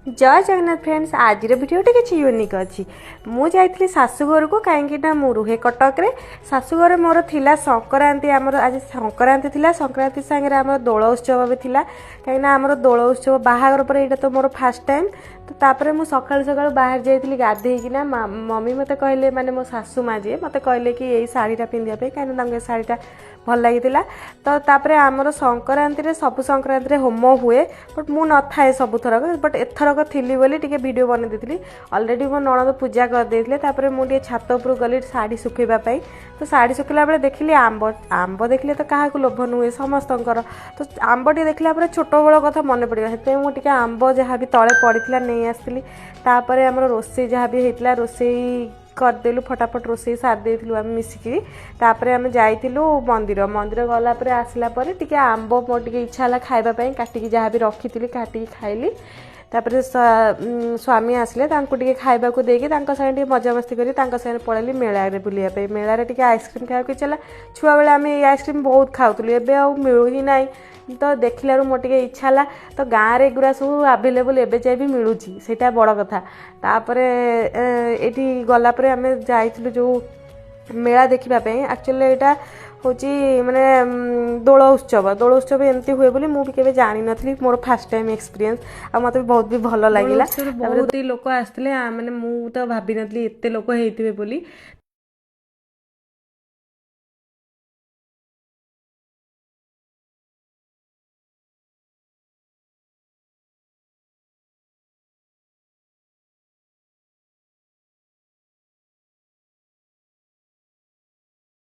ଜୟ Jagannath friends, ଆଜିର ଭିଡ଼ିଓଟି କିଛି ୟୁନିକ୍ ଅଛି। ମୁଁ ଯାଇଥିଲି ଶାଶୁଘରକୁ, କାହିଁକି ନା ମୁଁ ରୁହେ କଟକରେ। ଶାଶୁଘରେ ମୋର ଥିଲା ସଂକ୍ରାନ୍ତି। ଆମର ଆଜି ସଂକ୍ରାନ୍ତି ଥିଲା। ସଂକ୍ରାନ୍ତି ସାଙ୍ଗରେ ଆମର ଦୋଳ ଉତ୍ସବ ବି ଥିଲା, କାହିଁକିନା ଆମର ଦୋଳ ଉତ୍ସବ ବାହାଘର ପରେ ଏଇଟା ତ ମୋର ଫାର୍ଷ୍ଟ ଟାଇମ୍। ତ ତାପରେ ମୁଁ ସକାଳୁ ସକାଳୁ ବାହାରି ଯାଇଥିଲି ଗାଧେଇକିନା। ମମି ମୋତେ କହିଲେ, ମାନେ ମୋ ଶାଶୁ ମା ଯିଏ, ମୋତେ କହିଲେ କି ଏଇ ଶାଢ଼ୀଟା ପିନ୍ଧିବା ପାଇଁ, କାହିଁକିନା ତାଙ୍କୁ ଏ ଶାଢ଼ୀଟା ଭଲ ଲାଗିଥିଲା। ତ ତାପରେ ଆମର ସଂକ୍ରାନ୍ତିରେ, ସବୁ ସଂକ୍ରାନ୍ତିରେ ହୋମ ହୁଏ, ବଟ୍ ମୁଁ ନଥାଏ ସବୁଥରକ, ବଟ୍ ଏଥରକ ଥିଲି ବୋଲି ଟିକେ ଭିଡ଼ିଓ ବନେଇ ଦେଇଥିଲି। ଅଲରେଡ଼ି ମୋ ନଣନ୍ଦ ପୂଜା କରିଦେଇଥିଲେ। ତାପରେ ମୁଁ ଟିକେ ଛାତ ଉପରକୁ ଗଲି ଶାଢ଼ୀ ଶୁଖେଇବା ପାଇଁ। ତ ଶାଢ଼ୀ ଶୁଖିଲା ବେଳେ ଦେଖିଲି ଆମ୍ବ। ଆମ୍ବ ଦେଖିଲେ ତ କାହାକୁ ଲୋଭ ନୁହେଁ, ସମସ୍ତଙ୍କର। ତ ଆମ୍ବ ଟିକେ ଦେଖିଲା ପରେ ଛୋଟବେଳ କଥା ମନେ ପଡ଼ିବ, ସେଥିପାଇଁ ମୁଁ ଟିକେ ଆମ୍ବ ଯାହା ବି ତଳେ ପଡ଼ିଥିଲା ନେଇ ଆସିଥିଲି। ତାପରେ ଆମର ରୋଷେଇ ଯାହା ବି ହେଇଥିଲା, ରୋଷେଇ କରିଦେଲୁ ଫଟାଫଟ। ରୋଷେଇ ସାରି ଦେଇଥିଲୁ ଆମେ ମିଶିକିରି। ତାପରେ ଆମେ ଯାଇଥିଲୁ ମନ୍ଦିର। ମନ୍ଦିର ଗଲା ପରେ, ଆସିଲା ପରେ ଟିକେ ଆମ୍ବ ମୋର ଟିକେ ଇଚ୍ଛା ହେଲା ଖାଇବା ପାଇଁ। କାଟିକି ଯାହା ବି ରଖିଥିଲି, କାଟିକି ଖାଇଲି। ତାପରେ ସ୍ୱାମୀ ଆସିଲେ, ତାଙ୍କୁ ଟିକେ ଖାଇବାକୁ ଦେଇକି, ତାଙ୍କ ସାଙ୍ଗେ ଟିକେ ମଜାମସ୍ତି କରି ତାଙ୍କ ସାଙ୍ଗରେ ପଳେଇଲି ମେଳାରେ ବୁଲିବା ପାଇଁ। ମେଳାରେ ଟିକେ ଆଇସ୍କ୍ରିମ୍ ଖାଇବାକୁ ଇଚ୍ଛା ହେଲା। ଛୁଆବେଳେ ଆମେ ଏଇ ଆଇସ୍କ୍ରିମ୍ ବହୁତ ଖାଉଥିଲୁ, ଏବେ ଆଉ ମିଳୁ ହିଁ ନାହିଁ। ତ ଦେଖିଲାରୁ ମୋର ଟିକେ ଇଚ୍ଛା ହେଲା। ତ ଗାଁରେ ଏଗୁଡ଼ା ସବୁ ଆଭେଲେବୁଲ୍ ଏବେ ଯାଏ ବି ମିଳୁଛି, ସେଇଟା ବଡ଼ କଥା। ତାପରେ ଏଇଠି ଗଲା ପରେ ଆମେ ଯାଇଥିଲୁ ଯେଉଁ ମେଳା ଦେଖିବା ପାଇଁ। ଆକ୍ଚୁଆଲି ଏଇଟା ହେଉଛି ମାନେ ଦୋଳ ଉତ୍ସବ। ଦୋଳ ଉତ୍ସବ ଏମିତି ହୁଏ ବୋଲି ମୁଁ ବି କେବେ ଜାଣିନଥିଲି। ମୋର ଫାର୍ଷ୍ଟ ଟାଇମ୍ ଏକ୍ସପିରିଏନ୍ସ, ଆଉ ମୋତେ ବି ବହୁତ ବି ଭଲ ଲାଗିଲା। ତାପରେ ବହୁତ ଲୋକ ଆସିଥିଲେ। ମାନେ ମୁଁ ତ ଭାବିନଥିଲି ଏତେ ଲୋକ ହେଇଥିବେ ବୋଲି।